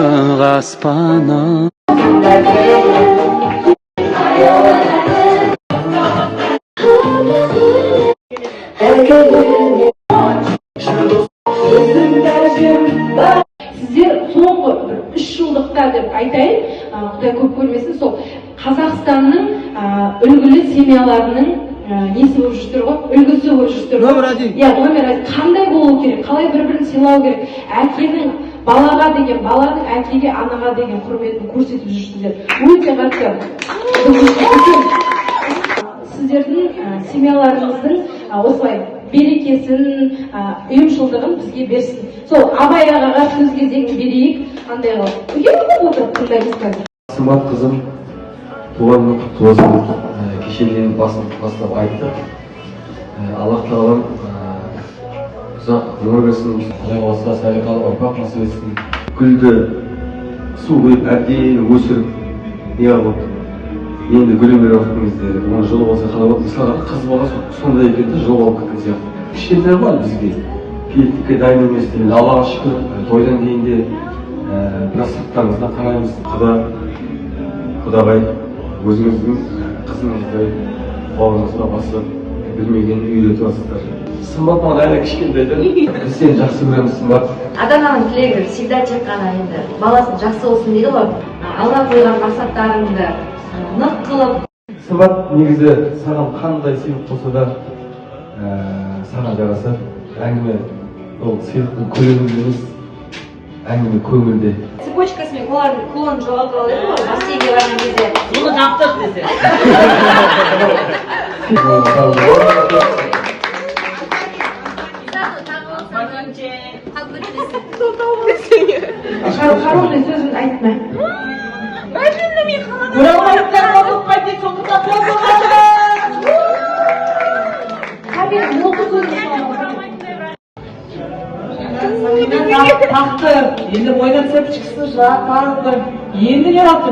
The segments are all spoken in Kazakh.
Аспаны. Сіздер соңғы бір 3 жылдықта деп айтайын, құдай көп көрмесін, сол Қазақстанның үлгілі семьяларының несі болып жүрсіздер ғой, үлгісі болып жүрсіздер ғой. Номер один. Иә, номер один. Қандай болу керек, қалай бір бірін сыйлау керек, әкенің балаға деген, баланың әкеге, анаға деген құрметін көрсетіп жүрсіздер. Өте қатты біз үшін үлкен. Сіздердің семьяларыңыздың осылай берекесін, ұйымшылдығын бізге берсін. Сол Абай ағаға сөз кезегін берейік. Андай қылып ұялып отырып тыңдаймыз қазір. Сымбат қызым, туған күні құтты болсын. Кеше мен басын бастап айтты. Аллах тағалам ұзақ өмір берсін, құдай қаласа, салиқалы ұрпақ нәсіп етсін. Гүлді су құйып, әбден өсіріп неғылып, енді гүлін беріп жатқан кезде оны жұлып алса, қалай болады? Мысалға, қыз бала сондай екен де, жұлып алып кеткен сияқты. Кішкентай ғой әлі, бізге келіндікке дайын емес деген. Аллаға шүкір, тойдан кейін де біраз сырттарыңыздан қараймыз. Құда, құдағай, өзіңіздің қызыңыздай бауырыңызға басып, білмегенін үйретіп жатсыздар. Сымбат маған әлі кішкентай да, біз сені жақсы көреміз, Сымбат. Ата ананың тілегі всегда тек қана енді баласын жақсы болсын дейді ғой. Алға қойған мақсаттарыңды нық қылып. Сымбат, негізі саған қандай сыйлық болса да, саған жарасады. Әңгіме ол сыйлықтың көлемінде емес, әңгіме көңілде. Цепочкасымен кулонын жоғалтып алып еді ғой бассейнге барған кезде. Оны жаптық десе. Хороший сөзін айтма. Көре алмайтындар қол соқпайды дейді, сондықтан қол соғады. Қабен, оқы сөзін. Тақты, енді мойнына цепочкасын тағып, енді не қалды?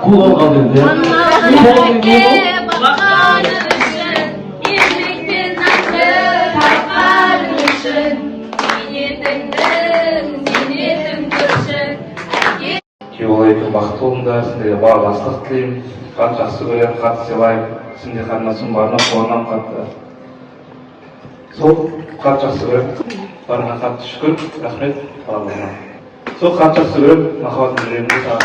Кулон қалды енді, иә. Баққаның үшін, еңбекпен нанды тапқаның үшін, зейнетіңнің зейнетің көрші, әке. Күйеу бала екеуің бақытты болыңдар, сендерге бар жақсылық тілеймін. Қатты жақсы көремін, қатты сыйлаймын. Сендер қарындасым барына қуанамын қатты. Сол қатты жақсы көремін, барыңа қатты шүкір, рахмет барлығына. Сол қатты жақсы көремін, махаббатым жүрегімде саған.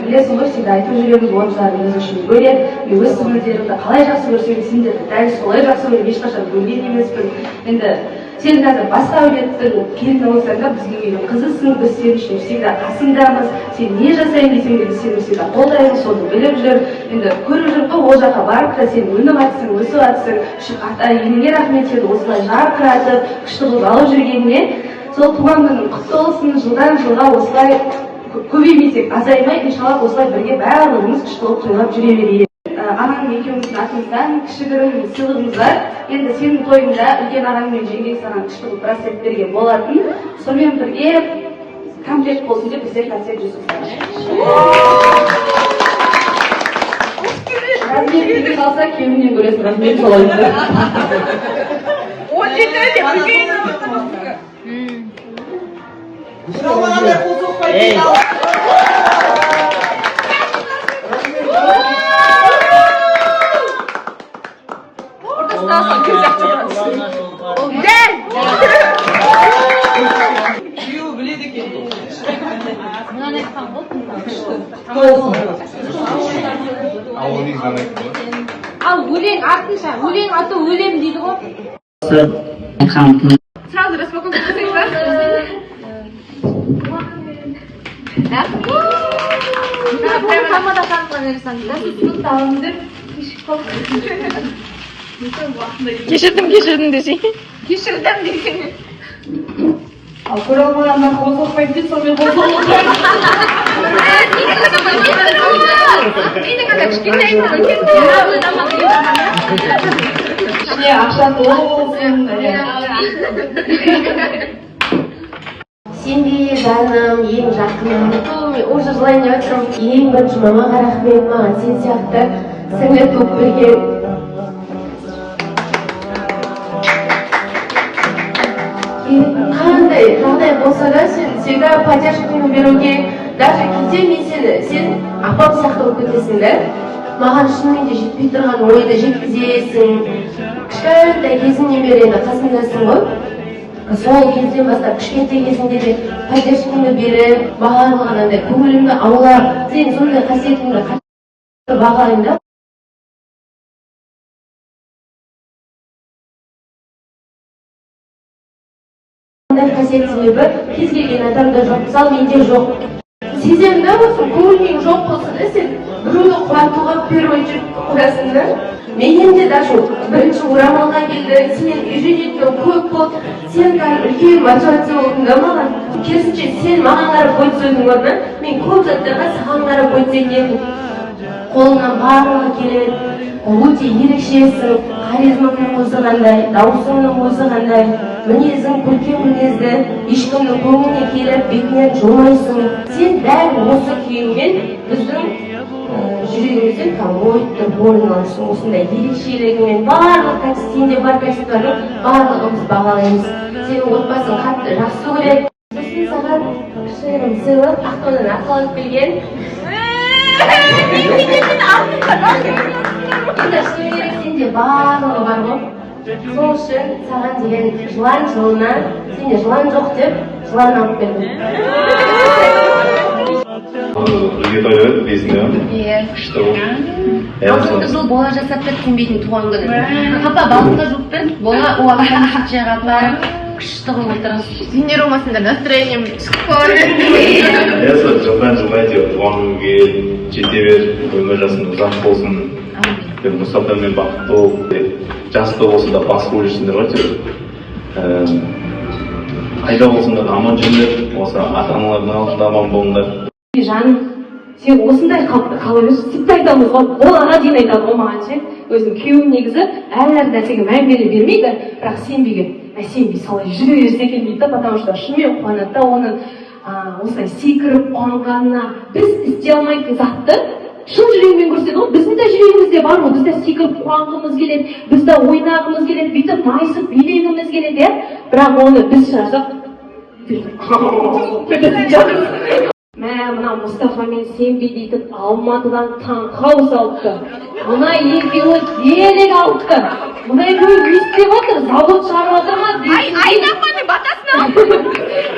Білесің ғой, всегда айтып жүреміз, орыншылар біз үшін бөлек. Мен өз сіңілдерімді қалай жақсы көрсем, сендерді дәл солай жақсы көремін, ешқашан бөлген емеспін. Енді сен қазір басқа әулеттің келіні болсаң да, біздің үйдің қызысың. Біз сен үшін всегда қасыңдамыз. Сен не жасайын десең де, біз сені всегда қолдаймыз, соны біліп жүр. Енді көріп жүрмін ғой, ол жаққа барып та сен өніп жатсың, өсіп жатсың. Ата енеңе рахмет, сені осылай жарқыратып, күшті қылып алып жүргеніне. Сол туған күнің құтты болсын, жылдан жылға осылай көбеймесек, азаймай, иншаллах, осылай бірге барлығымыз күшті болып тойлап жүре берейік. Ағаң екеуміздің атымыздан кішігірім сыйлығымыз бар. Енді сенің тойыңда үлкен ағаң мен жеңгең саған күшті қылып браслет берген болатын. Сонымен бірге комплект болсын деп біздер концерт жүзік саған. Размер келмей қалса, күйеуіңнен көресің, размер солай. 17 деп үлкен. Көре алмағандар қол соқпайды дейді ал. Ортасында алсаң, кім жақсы? Дәл. Күйеуі біледі екен. Мынаны айтқан ғой. Толсын. Ал өлең артынша, өлең аты өлем дейді ғой. Сразу распаковка жасайсыз ба? Тамада танытқан деп. Кешірдім, кешірдім десең. Кешірдім десең. Ал көре алмағандар қол соқпайды дейді, сонымен қол соғыңыздар. Менің ана кішкентайым үлкен. Ішіне ақша толы болсын. Сендей жаным, ең жақыным. Мен уже жылайын деп жатырмын. Ең бірінші мамаға рахмет, маған сен сияқты сіңлі туып берген. Қандай жағдай болса да, сен всегда поддержкаңды беруге, даже кейде мен сені, сен апам сияқты болып кетесің да, маған шынымен де жетпей тұрған ойды жеткізесің. Кішкентай кезімнен бері енді қасымдасың ғой, сол кезден бастап, кішкентай кезімде де поддержкаңды беріп, барлығын андай көңілімді аулап, сенің сондай қасиетіңді қатты бағалаймын да. Ондай қасиет себебі кез келген адамда жоқ, мысалы, менде жоқ. Сеземін да, осы көңіл күйің жоқ болса да, сен біреуді қуантуға в первую очередь қоясың да. Менен де даже бірінші орамалға келді, сенен үйренетін көп болды. Сен кәдімгі үлкен мотивация болдың да маған. Керісінше, сен маған қарап бой түзеудің орнына мен көп заттарға саған қарап бой түзетін едім. Қолыңнан барлығы келеді, өте ерекшесің. Харизмаңның өзі қандай, дауысыңның өзі қандай, мінезің көркем мінезді, ешкімнің көңіліне келіп, бетінен жумайсың. Сен дәл осы күйіңмен біздің жүрегімізден кәдімгі ойып тұрып орын алыпсың. Осындай ерекшелігіңмен барлық качество, сенде бар качествоны барлығымыз бағалаймыз. Сенің отбасың қатты жақсы көреді. Сосын саған кішігірім сыйлық, Ақтаудан арқалап келген. Енді шыны керек, сенде барлығы бар ғой. Сол үшін саған деген жылан жылына, сенде жылан жоқ деп, жылан алып келдім. Бірге тойлап едік, есіңде ма? Иә. Күшті болды. Алдыңғы жыл бола жасап берді Сенбейтін туған күнін. Папа балыққа жуып берді, бола уақытша апарып күшті қылып отырғызды. Сендер болмасаңдар, настроением түсіп қалар еді. Иә, сол жылдан жылға әйтеуір туған күнге жете бер, өмір жасың ұзақ болсын. Деп, Мұстафамен бақытты бол, жасты болса да басы болып жүрсіңдер ғой әйтеуір. Қайда болсыңдар да аман жүріңдер, осы ата аналардың алдында аман болыңдар. Жаным, сен осындай қалыпты қала берші. Всегда айтамыз ғой, балаға дейін айтады ғой маған ше. Өзім күйеуім негізі әр нәрсеге мән бере бермейді, бірақ сенбеген, ә, сенбей солай жүре берсе екен дейді да, потому что шынымен қуанады да оның осылай секіріп қуанғанына. Біз істей алмайтын затты шын жүрегімен көрсетеді ғой. Біздің де жүрегімізде бар ғой, біз де секіріп қуанғымыз келеді, біз де ойнағымыз келеді, бүйтіп майысып билегіміз келеді, иә. Бірақ оны біз шығарсақ, мә, мына Мұстафа мен Сенби дейтін Алматыдан таңқау салыпты, мына екеуі елек алыпты, мына екеуі не істеп жатыр, завод шығарып жатыр ма Айнапаның батасын ал.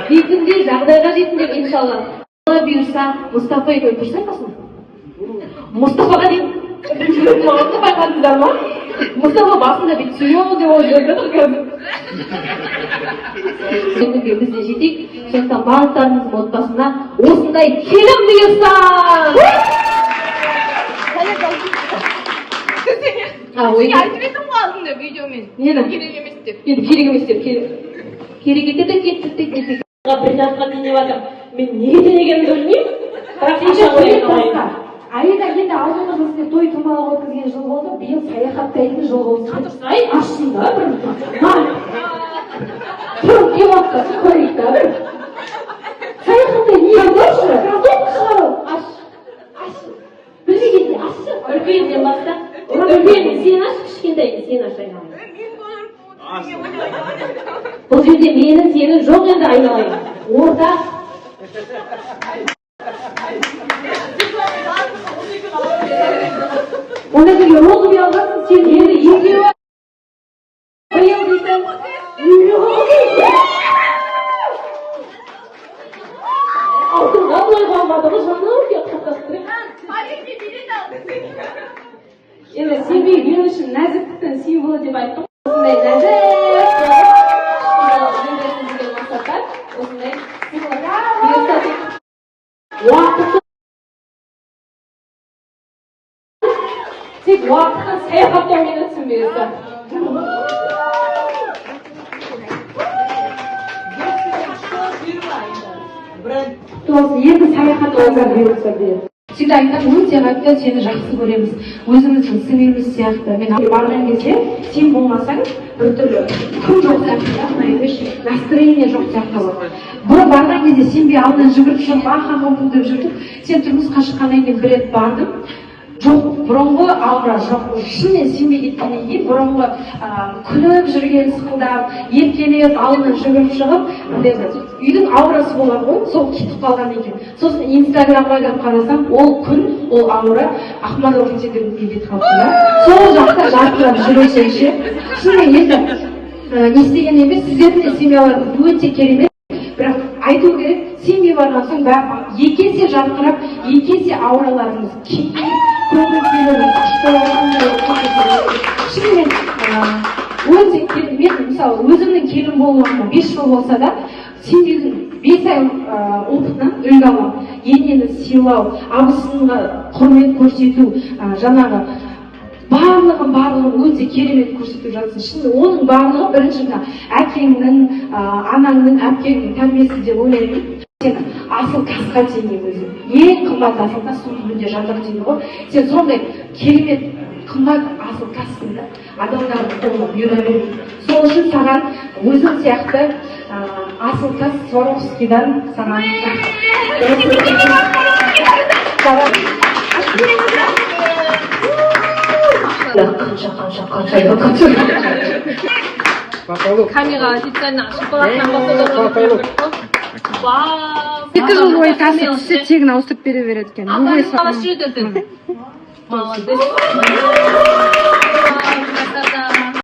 дейтіндей жағдайға жетіңдер, иншалла. Алла бұйырса, Мұстафа екеуі тұрсай қасына. Мұстафаға дейін деп жүретін маған, байқадыңыздар ма? Мұстафа басында бүйтіп серьезно болып жүрді қазір. Күнге біз де жетейік. Сондықтан барлықтарыңыздың отбасына осындай келін бұйырса. А, ой. Айтып едім ғой алдында видеомен. Нені? Керек емес деп. Енді керек емес деп, керек етеді, кетті, кетті. Бриллиантқа теңеп жатыр. Мен неге теңегенімді білмеймін. Бірақ иншалла. Аида, енді алдыңғы жылы сіздер той томалақ өткізген жыл болды, биыл саяхаттайтын жыл болсын. Ай, ашсын да бір. Тұрып келіп жатса, көрейік та бір. Саяхаттай не көрші? Кроссовка шығару. Аш. Аш. Білмегенде ашшы. Үлкеннен баста. Үлкенін сен аш, кішкентайын сен аш, айналайын. Бұл жерде менің сенің жоқ енді, айналайын. Орта. Онда сенге розовый алғансың, сен енді екеуі биыл дейтін. Алтынға былай қалмады ғой, жаным, құттықтап тұр. Парижге билет ал. Енді сенбей мен үшін нәзіктіктің символы деп айттым. Осындай нәзік деген мақсатта осындай сыйлық. Бұйырса, тек уақыты, тек уақыты саяхаттаумен өтсін бұйырса. Осы енді саяхаттаңыздар бұйырса биыл. Всегда айтамын, өте қатты сені жақсы көреміз, өзіміздің сіңліміз сияқты. Мен барған кезде сен болмасаң, біртүрлі күн жоқ сияқты да, мына настроение жоқ сияқты болады. Бұрын барған кезде сенбей алдынан жүгіріп шығып, аха деп жүрдік. Сен тұрмысқа шыққаннан кейін бір рет бардым, Жоқ, бұрынғы аура жоқ уже. Шынымен сенбей кеткеннен кейін бұрынғы күліп жүрген, сықылдап, еркелеп, алдынан жүгіріп шығып, андай бір үйдің аурасы болады ғой, сол кетіп қалған екен. Сосын Инстаграмға кіріп қарасам, ол күн, ол аура Ақмарал кеңседен кетіп қалыпты да, сол жақта жарқырап жүр екен ше. Шынымен енді не істеген емес, сіздердің де семьяларыңыз өте керемет, бірақ айту керек, сенбей барған соң бәрі екі есе жарқырап, екі есе аураларыңыз кеңейіп, көңіл күйлеріңіз күшті болған. Шынымен өте мен, мысалы, өзімнің келін болуыма 5 жыл болса да, сендердің 5 ай опытынан үлгі аламын. Енені сыйлау, абысынға құрмет көрсету, жаңағы барлығын, барлығын өте керемет көрсетіп жатсың. Шынымен оның барлығы бірінші мына әкеңнің, анаңның, әпкеңнің тәрбиесі деп ойлаймын. Сен асыл тасқа теңеймін өзім. Ең қымбат асыл тас су түбінде жатыр дейді ғой. Сен сондай керемет қымбат асыл тассың да, адамдардың қолына бұйыра бермейді. Сол үшін саған өзің сияқты асыл тас Сваровскийдан саған. Қанша, қанша, қанша айтып. Камера официально ашып қалатын. Вау! 2 жыл бойы тасы түссе, тегін ауыстырып бере береді екен. Любой. Молодец. Молодец. Красота.